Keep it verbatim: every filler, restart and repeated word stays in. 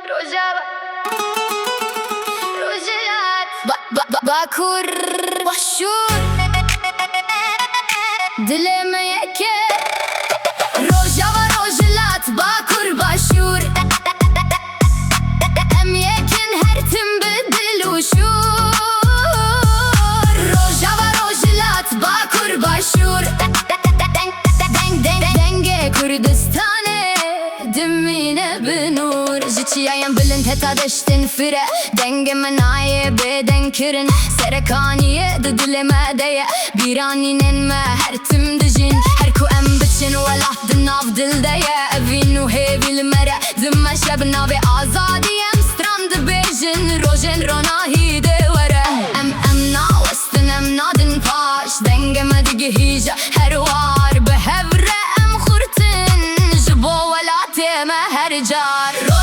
Rojava, Rojhilat, ba, ba, ba, Bakur, Başûr, dilê me yek e. Rojava, Rojhilat, Bakur, Başûr, em yek in her tim bi dil û şûr. Rojava, Rojhilat, Bakur, Başûr, deng, deng, deng, dengê Kurdistanê dimîne bi nûr. Ji çiyayên bilind heta deştên fire, dengê me nayê bêdeng kirin. Serekaniyê di dilê me de ye, bîranînên me her tim dijîn. Her ku em biçin, welat di nav dil de ye. Evîn û hêvî li me re dimeşe, bi navê azadî em stran dibêjin. Rojên ronahî dê were, em, em nawestin, em nadin paş. Dengê me digihîje her war, bi hev re em xurt in ji bo welatê me her car.